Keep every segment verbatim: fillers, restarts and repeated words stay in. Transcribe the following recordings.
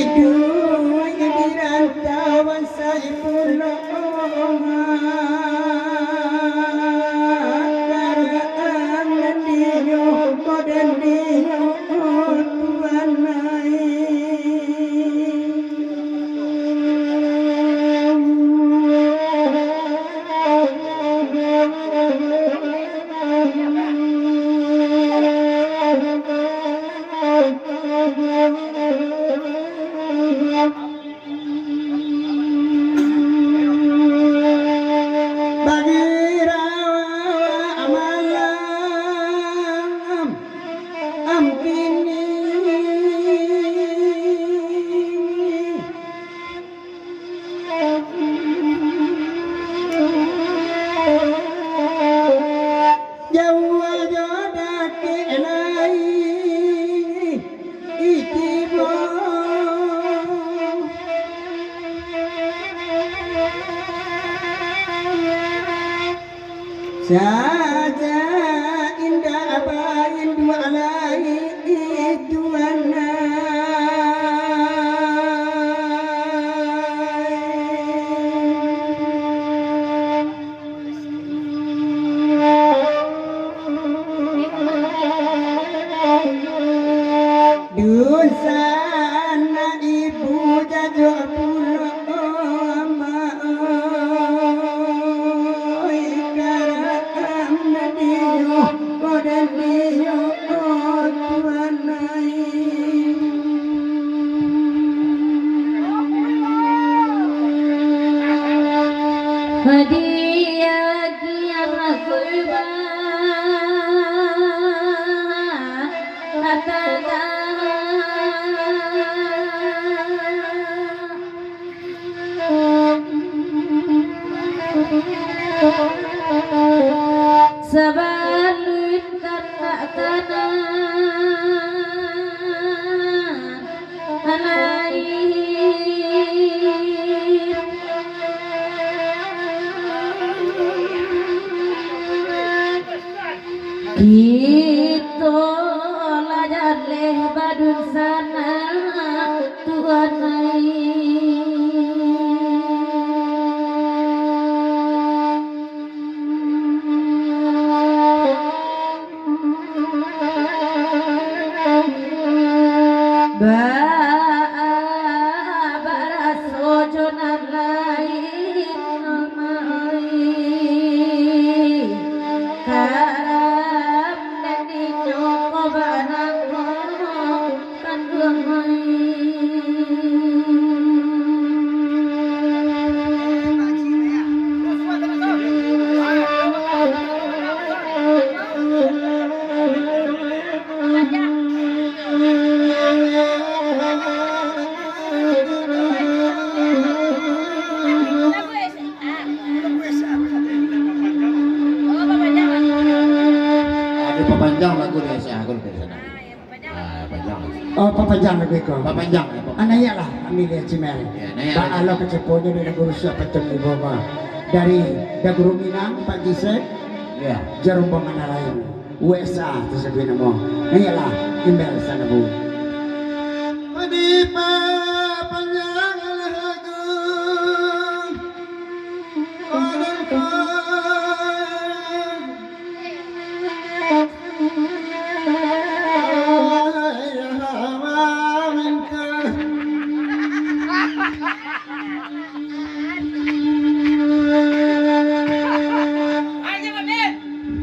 Iduik di rantauan Saifullah, karaan dinyo, badan dinyo, Tuhan ai. Bagi rawa malam, am kini. Jauah jo dakek lai, itibo. Saja indak barindu alai Tuhan ai. Dunsanak ibu jajo pulo, Amak oi, karaan dinyo, badan dinyo, Tuhan ai. Hadiah kian kurban. Sabalun tanah-tanah alai. Kito lah jaleh badunsanak, Tuhan ai. Baa baraso jo nan lain, Amak ai. Karam nan dinyo ko banangko kanduang ai. Ado papanjang lagu di S A, aku lupa di sana. Ah, panjang. Oh, papanjang lagu iko. Papanjang, ya, papanjang. Ah, naiaklah, ambiak Cimel. Ya, naiak. Baa lo kaceponyo dari Dago Rusuak Pacang Ibo, bah. Dari Dago Ruminang, Pak Gisek. Ya. Jo rombongan nan lain. U S A tu sabuik namo. Naiaklah, imbel sana, Bu. Di papanjang lagu.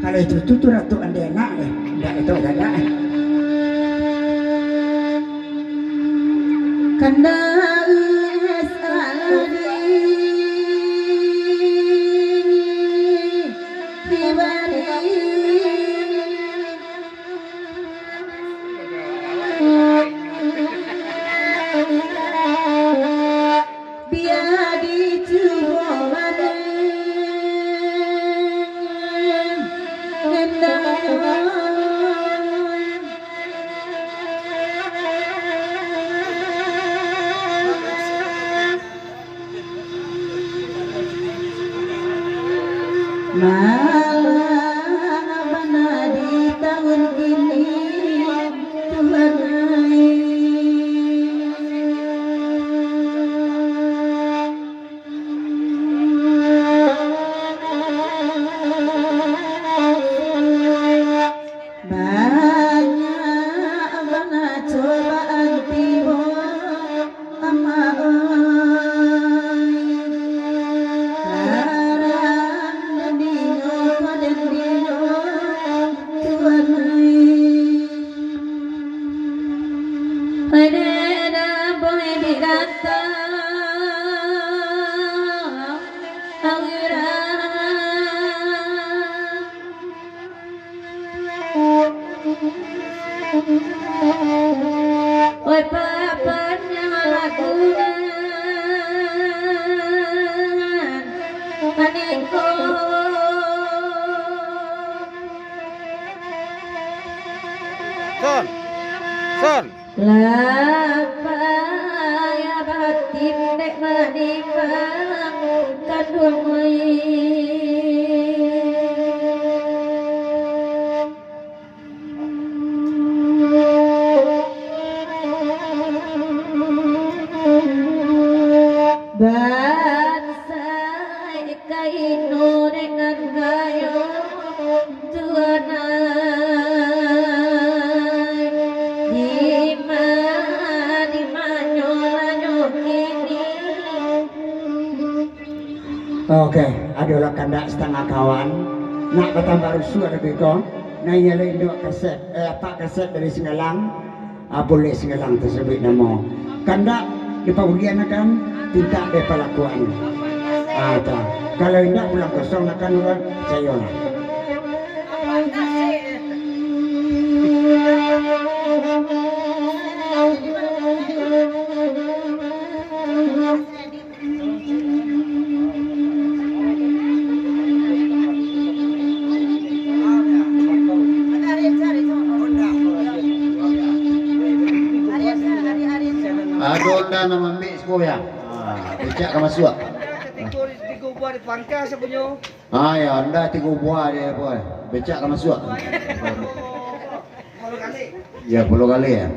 Kalau itu, tu, tu Ratu Andena deh. Ndak itu agak-agak, eh. Kandas aladi hibari. Bia dicubo manang, malah bana di tahun kini, Tuhan ai. Datang aliran. Oi, papan nan lagu nan maniko. Son. Son. Lah payah batin dek manimbang kanduang, oi. Bansaik kaino dek nan kayo. Tuanai, dima, dimanyo lanyo kini? Oke, adolah kandak satangah kawan, nak batambah rusuah labiah ko, nah, iyo lah induak kasep, eh, apak kasep dari Singgalang. Ah, buliah Singgalang tasabuik namo. Kandak dipabuliahkan, pintak dipalakuan. Ah, ta. Kalau indak, bulan kosong akan urang, cayolah. Ado Honda nan maambiak siko, yo? Ah, becak ka masuak. Tigo, tigo buah di pangka, sia punyo? Ah, yo, Honda tigo buah dek, boy. Becak ka masuak. Yo, puluah kali, yo.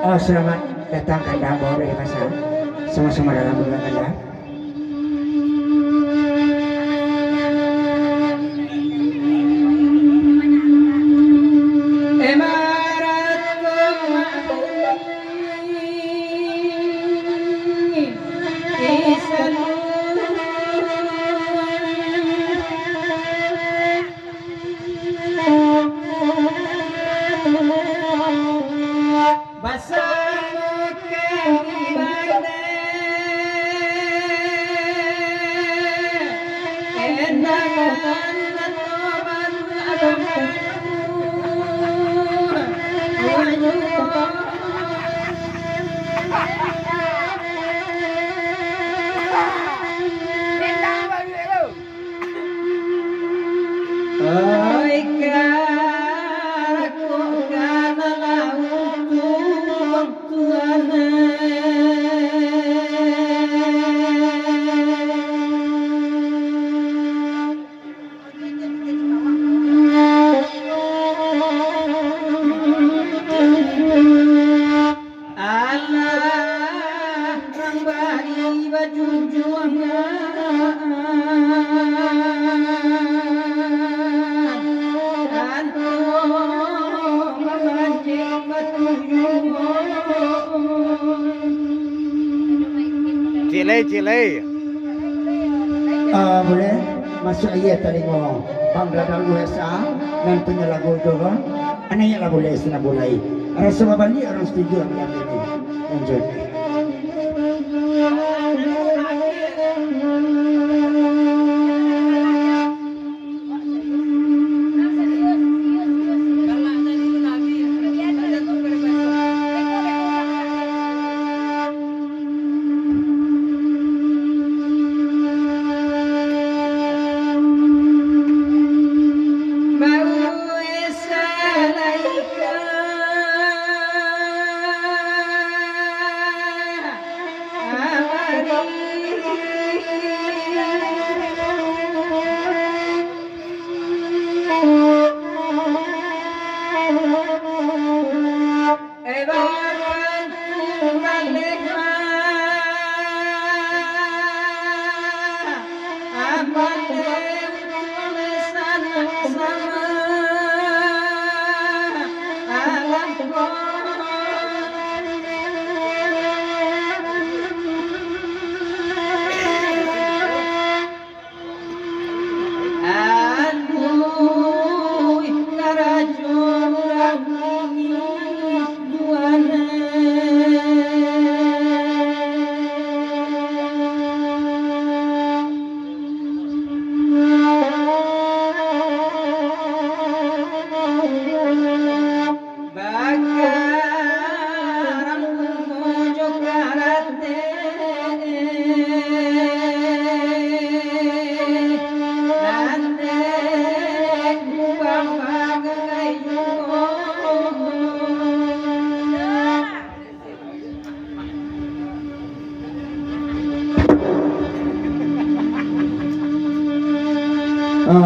Oh, selamat datang, Kanda, baru dari pasar. Sama-sama dalam bunga, Kanda. Alah, nan bari bajujuangan, antu mamanjek batujuan. Ciek lai, ciek lai. Ah, buliah masuak aia talingo Bang Dadang U S A nan punyo lagu tu, kan? Anaiaklah buliah sinan buliah. Raso babaliak urang studio malam ini. Lanjut.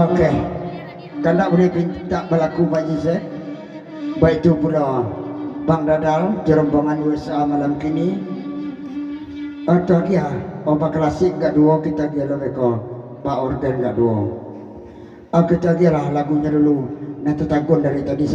Oke. Kandak buliah pintak balaku majlis, eh. Baitu pulo Bang Dadal, di rombongan U S A malam kini. Atau agiah, oba klasik gak duo kita agiah lo beko, ba organ gak duo. Ah, kita agiahlah lagunyo dulu, nan tatagun dari tadi.